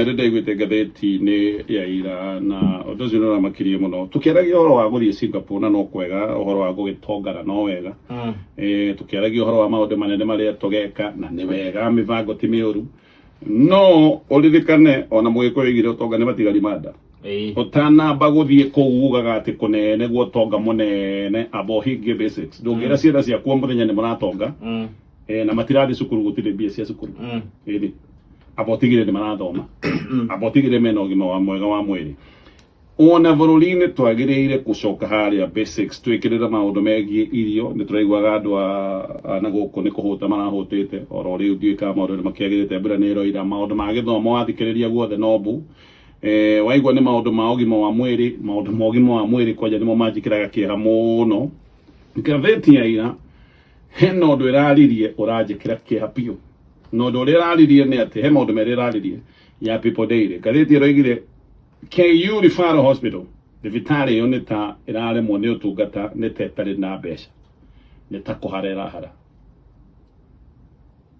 Nĩ ndaiguĩte ngathĩti-inĩ ya ira na ũndũ ũcio nĩ ũramakirie mũno. Tũkĩaragia ũhoro wa gũthiĩ Singapore na no kwega, ũhoro wa gũgĩtongana no wega. Tũkĩaragia ũhoro wa maũndũ manene marĩa tũgeka na nĩ wega, mĩbango ti mĩũru. No ũririkane ona Mũgĩkũyũ oigire ũtonga nĩ matigari ma nda. Ũtanamba gũthiĩ kũu ugaga atĩ kũnene guo ũtonga mũnene, amba ũhingie basics. Ndũngĩra ciana ciaku o mũthenya nĩ mũratonga na matirathiĩ cukuru gũtirĩ mbia cia cukuru. Ĩni. Amba ũtigĩrĩre nĩ marathoma. Amba ũtigĩrĩre mena ũgima wa mwega wa mwĩrĩ. Ona bũrũri-inĩ twagĩrĩire gũcoka harĩa basics twĩkĩrĩre maũndũ megiĩ irio. Nĩ tũraiguaga andũ a na gũkũ nĩ kũhũta marahũtĩte oro rĩu ndiũĩ kana maũndũ nĩ makĩagĩrĩte mbura nĩ ĩroira. Maũndũ ma gĩthomo wathikĩrĩria guothe no mbu. Waigua nĩ maũndũ ma ũgima wa mwĩrĩ, maũndũ ma ũgima wa mwĩrĩ kwanja nĩmo manjĩkĩraga kĩeha mũno. Ngathĩti ya ira hena ũndũ ĩraririe ũranjĩkĩra kĩeha biũ. Na ũndũ ũrĩa ĩraririe nĩ atĩ he maũndũ merĩ ĩraririe ya People Daily. Ngathĩti ĩroigire KU Referral Hospital thibitarĩ ĩyo nĩ ta ĩraremwo nĩ ũtungata nĩ ta ĩtarĩ na mbeca nĩ ta kũhara ĩrahara.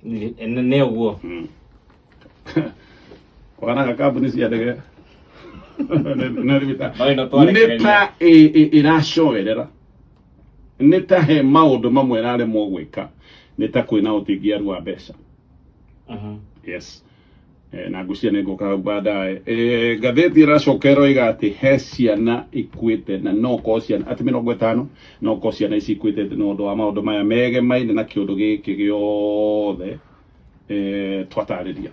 Nĩ ũguo. Kũhanaga kambuni cia ndege na thibitarĩ. No ĩno Nĩ twarekereria. ta ĩracoerera nĩ ta he maũndũ mamwe ĩraremwo gwĩka nĩ ta kwĩna ũtingiaru wa mbeca. Yes. Na ngwĩciria nĩ ngũka hau baadaye. Ngathĩti ĩracoka ĩroiga atĩ he ciana ikuĩte na no korwo ciana atĩ 50 no korwo ciana ici ikuĩte nĩ ũndũ wa maũndũ maya megemaine na kĩũndũ gĩkĩ gĩothe twatarĩria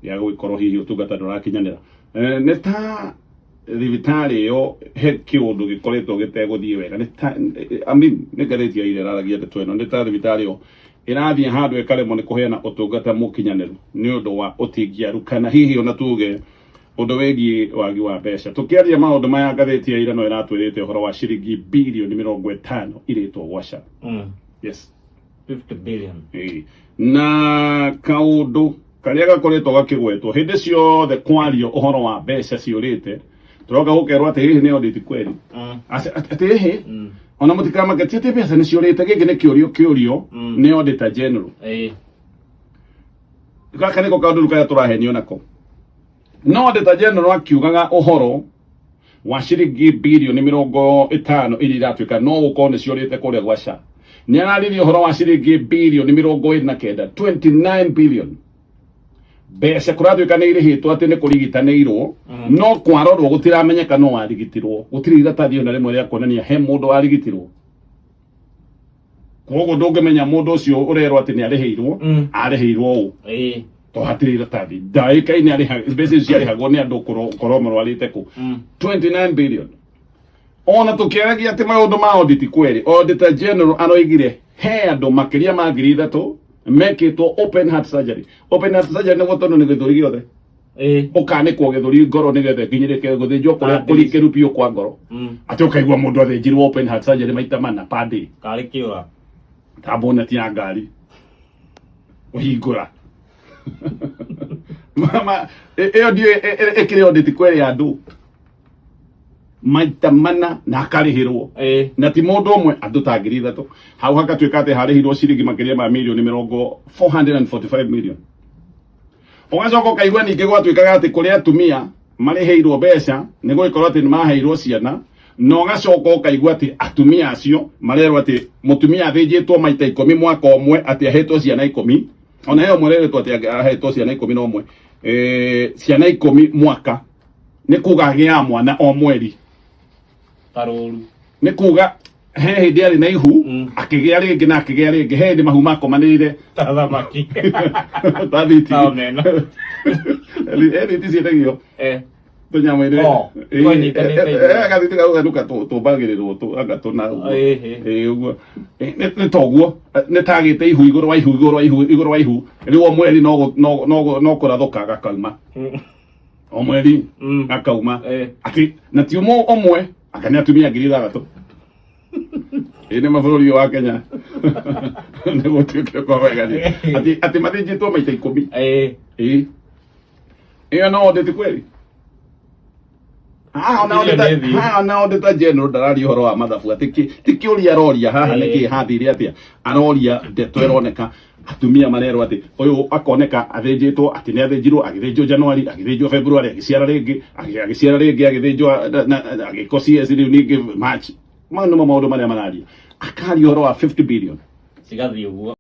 gĩa gũgĩkorwo hihi ũtungata ndũrakinyanĩra. Nĩ ta thibitarĩ ĩyo he kĩũndũ gĩkoretwo gĩtegũthiĩ wega. Nĩ ta, I mean, nĩ ngathĩti ya ira ĩraragia ndeto ĩno. Nĩ ta thibitarĩ ĩyo ĩrathiĩ handũ ĩkaremwo nĩ kũheana ũtungata mũkinyanĩru nĩ ũndũ wa ũtingiaru kana hihi ona tuge ũndũ wĩgiĩ wagi wa mbeca. Tũkĩaria maũndũ maya ngathĩti ya ira no ĩratwĩrĩte ũhoro wa ciringi birioni 50 irĩtwo gwa SHA. Yes. 50 billion. Ĩĩ. Na kaũndũ karĩa gakoretwo gakĩgwetwo hĩndĩ ciothe kwario ũhoro wa mbeca ciũrĩte tũroka gũkerwo atĩ hihi nĩ audit kweri. Atĩ hihi ona mũtikamake ti atĩ mbeca nĩ ciũrĩte gĩkĩ nĩ kĩũrio kĩũrio nĩ auditor general. Gaka nĩko kaũndũ karĩa tũrahenio nako. No auditor general akiugaga ũhoro wa ciringi birioni 50 iria iratuĩka no gũkorwo nĩ ciũrĩte kũrĩa gwa SHA. Nĩ araririe ũhoro wa ciringi birioni 29, 29 billion. Mbeca kũratuĩka nĩ irĩhĩtwo atĩ nĩ kũrigitanĩirwo, no kwarorwo gũtiramenyeka no warigitirwo. Gũtirĩ iratathi ona rĩmwe rĩa kuonania he mũndũ warigitirwo. Koguo ndũngĩmenya mũndũ ũcio ũrerwo atĩ nĩ arĩhĩirwo, arĩhĩirwo ũũ. To hatirĩ iratathi. Ndaĩkaine arĩha, mbeca icio ciarĩhagwo nĩ andũ korwo marwarĩte kũ. 29 billion. Ona tũkĩaragia atĩ maũndũ ma audit kweri, Auditor General aroigire he andũ makĩria ma 3,000 mekĩtwo open heart surgery. Open heart surgery nĩguo tondũ nĩ gĩthũri gĩothe. Ũkanĩkwo gĩthũri ngoro nĩgetha ĩkinyĩrĩke gũthĩnjwo kũrĩa kũrikĩru biũ kwa ngoro. Atĩ ũkaigua mũndũ athĩnjirwo open heart surgery maita mana per day. Karĩ kĩũra. Ta bonnet ya ngari. Ũhingũra. Mama, ĩyo ndiũĩ ĩkĩrĩ audit kweri ya andũ. Maita mana na akarĩhĩrwo. Na ti mũndũ ũmwe, andũ ta 3,000. Hau hagatuĩka atĩ harĩhirwo ciringi makĩria ma mirioni mĩrongo 445 million. Ũgacoka ũkaigua ningĩ gwatuĩkaga atĩ kũrĩ atumia marĩhĩirwo mbeca nĩ gũgĩkorwo atĩ nĩ maheirwo ciana, na ũgacoka ũkaigua atĩ atumia acio marerwo atĩ mũtumia athĩnjĩtwo maita 10 mwaka ũmwe atĩ ahetwo ciana 10. Ona he ũmwe ũrerĩtwo atĩ ahetwo ciana 11. Ciana 10 mwaka nĩ kuga agĩaga mwana o mweri. Karũru. Nĩ kuga he hĩndĩ arĩ na ihu, akĩgĩa rĩngĩ na akĩgĩa rĩngĩ, he hĩndĩ mahu makomanĩire. Ta thamaki. Ta thiti. Ta omena. Thiti ciĩtagio. Tũnyamũ-inĩ. Oh, twanyitanĩte ithuĩ. Gathiti kau ganuka tũmbagĩrĩrwo anga tũna ũguo. Ũguo. Nĩ ta ũguo. Nĩ ta agĩte ihu igũrũ wa ihu igũrũ wa ihu igũrũ wa ihu. Rĩu o mweri no kũrathũka gakauma. O mweri gakauma. Atĩ na ti ũmwe, anga nĩ atumia 6,000. Ĩ nĩ mabũrũri ũyũ wa Kenya. Nĩ gũtuĩke kwa wega nĩ. Atĩ mathĩnjĩtwo maita 10. Ĩyo no audit kweli? Haha ona Icio nĩ auditor- thiĩ. haha ona auditor general ndararia ũhoro wa mathabu atĩ ti kĩũria aroria haha Ĩĩ. nĩkĩ hathire atĩa, aroria ndeto ĩroneka atumia marerwo atĩ ũyũ akoneka athĩnjĩtwo, atĩ nĩ athĩnjirwo, agĩthĩnjwo January, agĩthĩnjwo February, agĩciara rĩngĩ, agĩciara rĩngĩ, agĩthĩnjwo agĩkwo CS rĩu ningĩ March. Mau nĩmo maũndũ marĩa mararia. Akaria ũhoro wa 50 billion cigathiĩ ũguo.